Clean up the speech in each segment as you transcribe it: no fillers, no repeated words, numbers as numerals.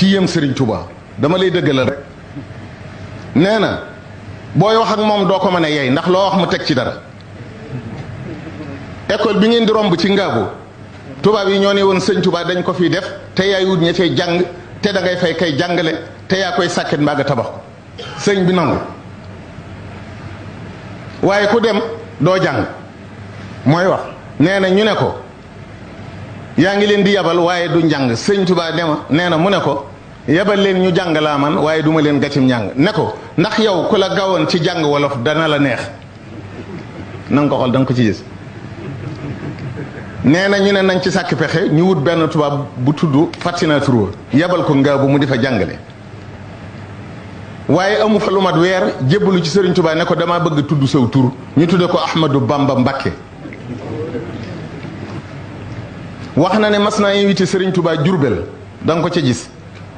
ci yem Serigne Touba dama lay dëggalal rek nee na booy wax ak moom doo ko mën a yey ndax loo wax mu teg ci dara. école bi ngeen di romb ci Ngaabu tubaab yi ñoo ne woon sëñ Touba dañ ko fiy def te yaay wut ña cay jàng te da ngay fay kay jàngale te yaa koy sàkket mbaa nga tabax ko sëñ bi nangu waaye ku dem doo jàng mooy wax nee na ñu ne ko yaa ngi leen di yabal waaye du njàng sëñ Touba dema nee na mu ne ko yabal leen ñu jàng laa man waaye duma leen gàccim njàng ne ko ndax yow ku la gawoon ci jàng wolof dana la neex na nga ko xool da nga ko ci gis nee na ñu ne nañ ci sàkk pexe ñu wut benn tubaab bu tudd Fatina Touré yebal ko Ngaabu mu di fa jàngale waaye amu fa lu mat weer jébbalu ci Serigne Touba ne ko damaa bëgg tudd saw tur ñu tudde ko Ahmadou Bamba Mbakke wax na ne mas naa invité Serigne Touba Jurbel da nga ko ca gis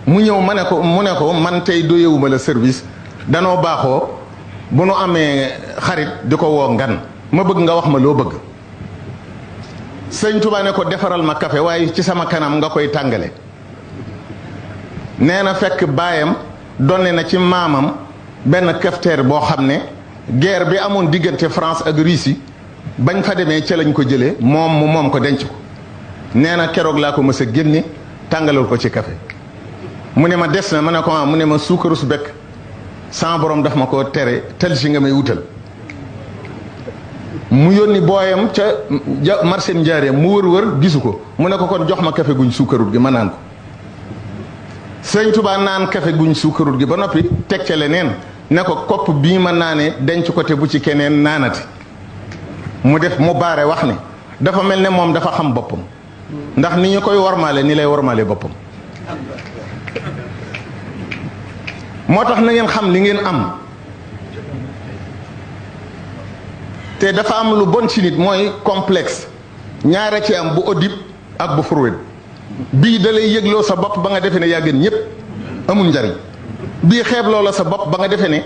mu ñëw mu ne ko man tey doyewuma la service danoo baaxoo bu nu amee xarit di ko woo ngan ma bëgg nga wax ma loo bëgg sëñ Touba ne ko defaral ma café waaye ci sama kanam nga koy tàngale nee na fekk baayam donne na ci maamam benn cafetière boo xam ne guerre bi amoon diggante France ak Russie bañ fa demee ca lañ ko jëlee moom ko denc ko nee na keroog laa ko mës a génne tàngalal ko ci café mu ne ma des na ma ne ko mu ne ma suukaru su bekk sama borom daf ma ko tere tel si nga may wutal mu yónni booyam ca marché Njaareem mu wër gisu ko mu ne ko kon jox ma café guñ suukarut gi ma naan ko sëñ Touba naan café guñ suukarut gi ba noppi teg ca leneen ne ko kopp bii ma naane denc ko te bu ci keneen naanati mu def mu baare wax ne dafa mel ne moom dafa xam boppam ndax ni ñu koy wormaale ni lay wormaale boppam moo tax na ngeen xam li ngeen am te dafa am lu bon ci nit mooy complexe ñaara ci am bu Oedipe ak bu Freud bii da lay yëgloo sa bopp ba nga defee ne yaa gën ñëpp amul njariñ bii xeebloo la sa bopp ba nga defee ne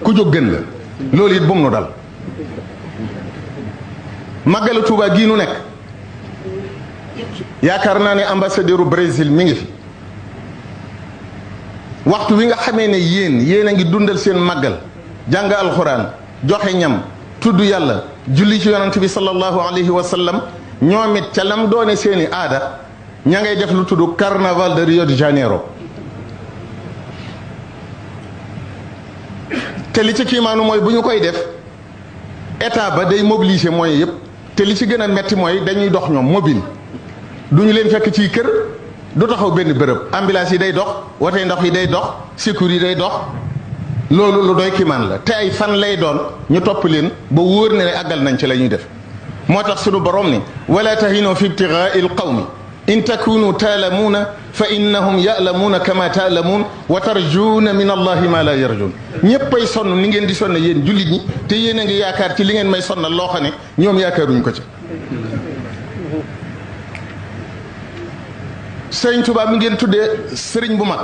ku jóg gën la loolu it bu mu nu dal màggalu Tuuba gii nu nekk yaakaar naa ne ambassadeur u Brésil mi ngi fi waxtu wi nga xamee ne yéen a ngi dundal seen màggal jàng alxuraan joxe ñam tudd yàlla julli ci yonent bi sallallahu alayhi wa sallam ñoom it ca lam doone seeni aada ña ngay def lu tudd carnaval de Rio de Janeiro te li ci kiimaanu mooy bu ñu koy def état ba day mobiliser moyens yëpp te li ci gën a metti mooy dañuy dox ñoom mobile du ñu leen fekk ci kër du taxaw benn bërëb ambulance yi day dox wote ndox yi day dox secours yi day dox loolu lu doy kiimaan la te ay fan lay doon ñu topp leen ba wóor ne àggal nañ ci la ñuy def moo tax sunu borom ni wala tahinu fi ibtigaa il qawmi in takunu taalamuuna fa innahum ya'lamuuna kama taalamuun wa tarjuuna min allahi ma la yarjuun ñéppay sonn ni ngeen di sonn yéen jullit ñi te yéen a ngi yaakaar ci li ngeen may sonnal loo xam ne ñoom yaakaaruñ ko ci sëriñ Tuubaa mi ngeen tuddee sëriñ bu mag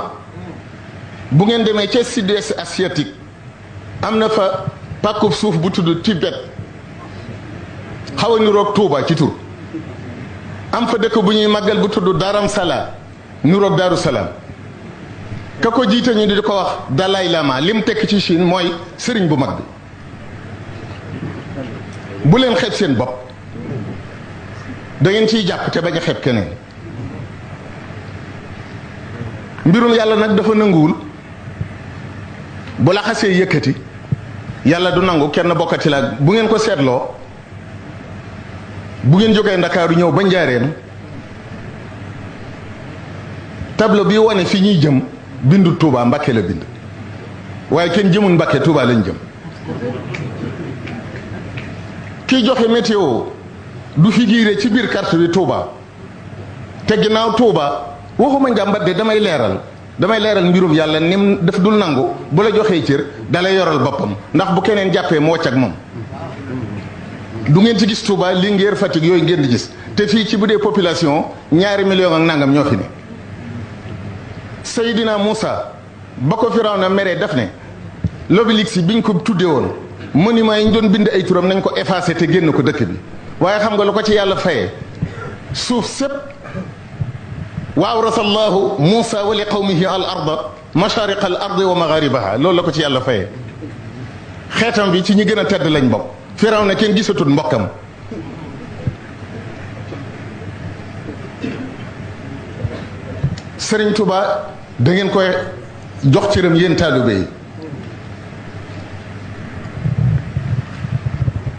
bu ngeen demee ca sud-est asiatique am na fa pàkkub suuf bu tudd Tibet xaw a niroog Tuuba ci tur am fa dëkk bu ñuy màggal bu tudd Dharam Sala niroog Daaru Salaam ka ko jiite ñu di ko wax Dalai Lama lim tekk ci Chine mooy sëriñ bu mag bi bu leen xeeb seen bopp da ngeen ciy jàpp te bañ a xeeb keneen mbirum yàlla nag dafa nanguwul bu la xasee yëkkati yàlla du nangu kenn bokkati la bu ngeen ko seetloo bu ngeen jógee Ndakaaru ñëw ba Njaareem tableau bi wane fi ñuy jëm bindu Touba Mbakke la bind waaye kenn jëmul Mbakke Touba lañ jëm kiy joxe météo du figuré ci biir carte bi Touba te ginnaaw Touba waxuma njàmbat de damay leeral mbirum yàlla nim def dul nangu bu la joxee cër dalay yoral boppam ndax bu keneen jàppee mu wàcc ak moom du ngeen ci gis Touba Linguère Fatick yooyu ngeen di gis te fii ci bu dee population 2 millions ak nangam ñoo fi ne Seydina Moussa ba ko Firawna meree daf ne l'obélisque biñ ko tuddee woon monument yi ñu doon bind ay turam nañ ko effacé te génn ko dëkk bi waaye xam nga lu ko ci yàlla fayee suuf sépp wa awrasa allahu Muusa wa li qawmihi al arda mashariqa al ardi wa magharibaha loolu la ko ci yàlla fayee xeetam bi ci ñi gën a tedd lañ bokk. Firawna kenn gisatul mbokkam Sëriñ Tuba da ngeen koy jox cëram yéen taalibe yi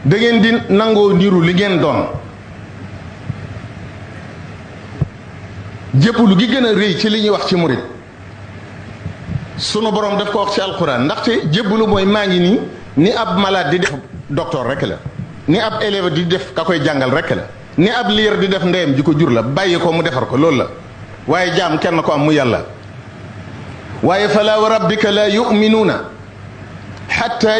da ngeen di nangoo niru li ngeen doon jébbalu gi gën a rëy ci li ñuy wax ci murit sunu borom daf ko wax ci alquran ndaxte jébbalu mooy maa ngi nii ni ab malade di def docteur rek la ni ab élève di def ka koy jàngal rek la ni ab liir di def ndeyam ji ko jur la bàyyi ko mu defar ko loolu la waaye jaam kenn ko am mu yàlla waaye fala wa rabbika la yuminuuna xatta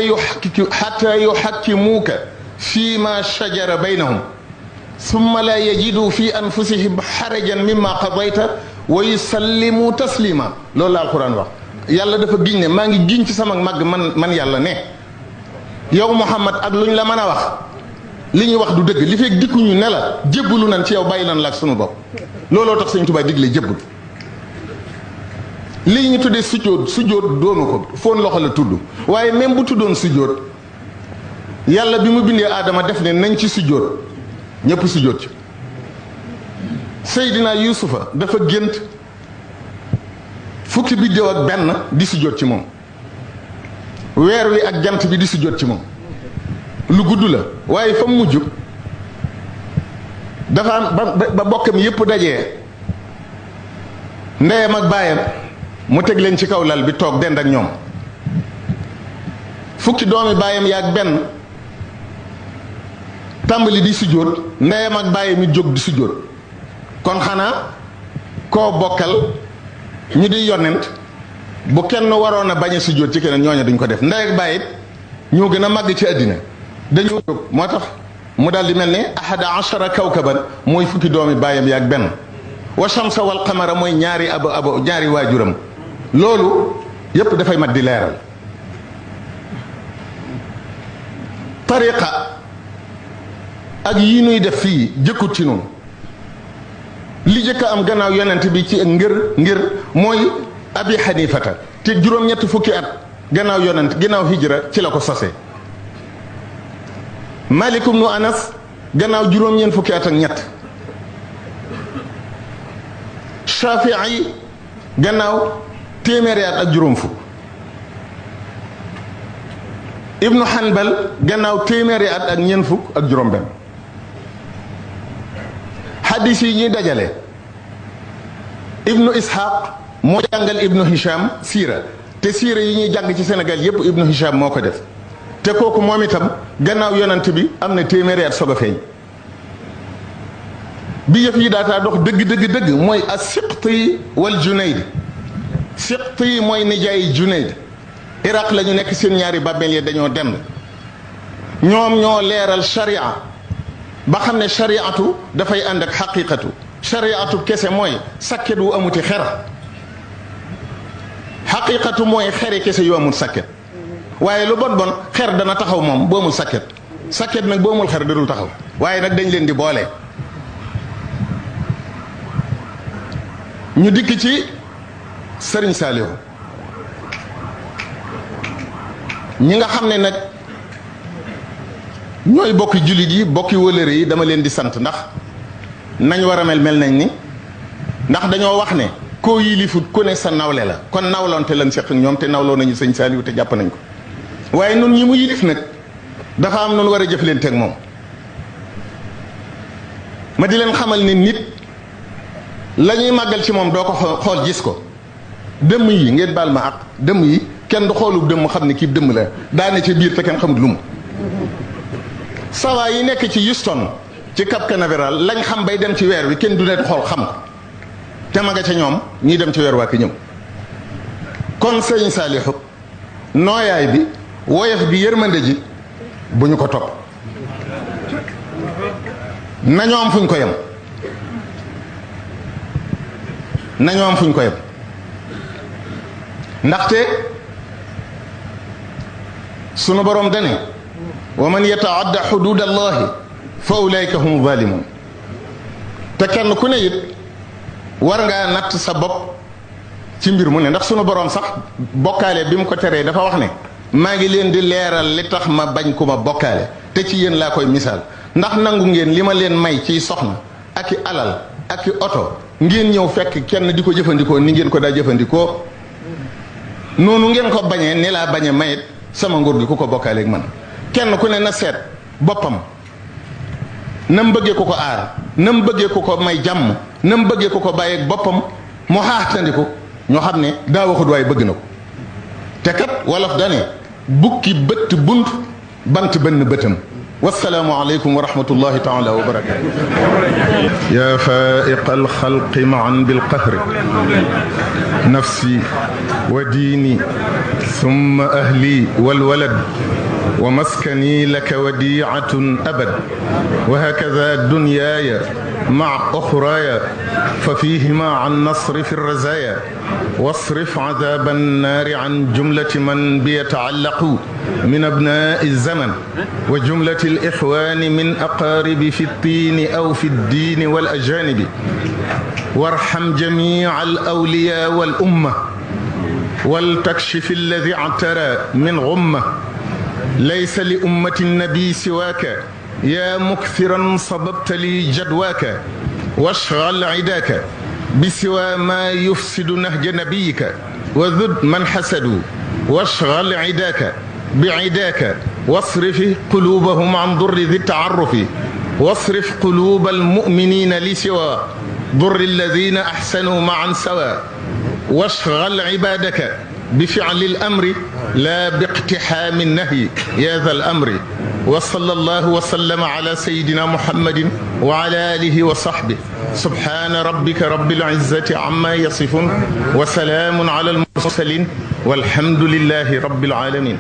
yuxakkimuuka fi ma shajara baynahum summa la yajidu fi anfusihim xarajan mimma qadayta wa yusallimu taslima loolu la alquran wax yàlla dafa giñ ne maa ngi giñ ci sama màgg man yàlla ne yow Muhammad ak luñ la mën a wax li ñuy wax du dëgg li fekk dikkuñu ne la jébbalu nan ci yow bàyyi nan la ak sunu bopp looloo tax Sëñ Tuubaa digle jébbal lii ñu tuddee sujjóot doonu ko foon loxo la tudd waaye même bu tuddoon sujjóot yàlla bi mu bindee aadama def ne nañ ci sujjóot ñëpp sujjóot ci Seydina Yuusufa dafa gént fukki biddéew ak benn di sujjóot ci moom weer wi ak jant bi di sujjóot ci moom lu gudd la waaye fa mu mujj dafa am ba bokkam yépp dajee ndeyam ak baayam mu teg leen ci kaw lal bi toog dend ak ñoom fukki doomi baayam yaag benn tàmbali di sujjóot ndeyam ak baayam it jóg di sujjóot kon xanaa koo bokkal ñu di yonent bu kenn waroon a bañ a sujjóot ci keneen ñooñu duñ ko def ndey ak baay it ñoo gën a màgg ci àddina dañoo jóg moo tax mu daal di mel ne ahada ashara kawkaban mooy fukki doomi baayam yaag benn wa shamsa wal qamara mooy ñaari abo ñaari waajuram loolu yépp dafay mat di leeral tariqa ak yi nuy def fii jëkkut ci noonu li jëkk am gannaaw yonent bi ci ngir mooy abi xanifata te juróom-ñett fukki at gannaaw yonent gannaaw hijra ci la ko sose malikum nu anas gannaaw juróom-ñeent fukki at ak ñett shafii gannaaw téeméeri at ak juróom fukk ibnu hanbal gannaaw téeméeri at ak ñeent fukk ak juróom benn hadis yi ñuy dajale ibnu ishaq moo jàngal ibnu hisham siira te siira yi ñuy jàng ci Sénégal yépp ibnu hisham moo ko def te kooku moom itam gannaaw yonent bi am na téeméeri at soog a feeñ bi yëf yi daataa dox dëgg mooy as siqti wal junayd siqti mooy nijaay junayd iraq la ñu nekk seen ñaari bàmmeel yi dañoo dend ñoom ñoo leeral sharia ba xam ne shariatu dafay ànd ak xaqiqatu shariatu kese mooy sakket wu amuti xer xaqiqatu mooy xeri kese yu amul sakket waaye lu bon bon xer dana taxaw moom bu amul sakket sakket nag bu amul xer dadul taxaw waaye nag dañ leen di boole ñu dikk ci sëriñ Saalihu ñi nga xam ne nag ñooy bokki jullit yi bokki wëlëre yi dama leen di sant ndax nañ war a mel nañ ni ndax dañoo wax ne koo yilifut ku ne sa nawle la kon nawlonte lañ seq ñoom te nawloo nañu sëñ Saalihu te jàpp nañ ko waaye nun ñi mu yilif nag dafa am noonu war a jëflante ak moom ma di leen xamal ne nit la ñuy màggal ci moom doo ko xool gis ko dëmm yi ngeen baal ma ak dëmm yi kenn du xoolu dëmm xam ne kii dëmm la daane ca biir te kenn xamut lu mu sawa yi nekk ci Houston ci Cap Canaveral lañ xam bay dem ci weer wi kenn du ne xool xam ko te ma nga ca ñoom ñuy dem ci weer waa ki ñëw kon sëñ Saalihu nooyaay bi woyof bi yërmande ji bu ñu ko topp nañoo am fuñ ko yem nañoo am fuñ ko yem ndaxte sunu borom dane wa man yataadda xuduud allahi fa ulaika hum zalimun te kenn ku ne it war ngaa natt sa bopp ci mbir mu ne ndax sunu boroom sax bokkaale bi mu ko teree dafa wax ne maa ngi leen di leeral li tax ma bañ ku ma bokkaale te ci yéen laa koy misaal ndax nangu ngeen li ma leen may ciy soxna ak i alal ak i oto ngeen ñëw fekk kenn di ko jëfandikoo ni ngeen ko daa jëfandikoo noonu ngeen ko bañee ni laa bañe mayit sama nguur gi ku ko bokkaaleeg man kenn ku ne na seet boppam nam bëggee ku ko aar nam bëggee ku ko may jàmm nam bëggee ku ko bàyyeeg boppam mu xaaxtandiku ñoo xam ne daa waxut waaye bëgg na ko te kat wolof dane bukki bëtt bunt bant benn bëtam wassalaamu aleykum wa rahmatullahi taala wa barakatu ya faiqa alxalqi maan bilqahri nafsi wa diini summa ahli walwalad wa maskani laka wadiatun abad wa hakada dunyaaya مع أخرايا ففيهما عن نصر في الرزايا واصرف عذاب النار عن جملة من بيتعلق من أبناء الزمن وجملة الإخوان من أقارب في الطين أو في الدين والأجانب وارحم جميع الأولياء والأمة ولتكشف الذي اعترى من غمة ليس لأمة النبي سواك يا مكثرا صببت لي جدواك واشغل عداك بسوى ما يفسد نهج نبيك وذد من حسدوا واشغل عداك بعداك واصرف قلوبهم عن ضر ذي التعرف واصرف قلوب المؤمنين لسوى ضر الذين أحسنوا معا سوى واشغل عبادك بفعل الأمر لا باقتحام النهي يا ذا الأمر وصلى الله وسلم على سيدنا محمد وعلى آله وصحبه سبحان ربك رب العزة عما يصفون وسلام على المرسلين والحمد لله رب العالمين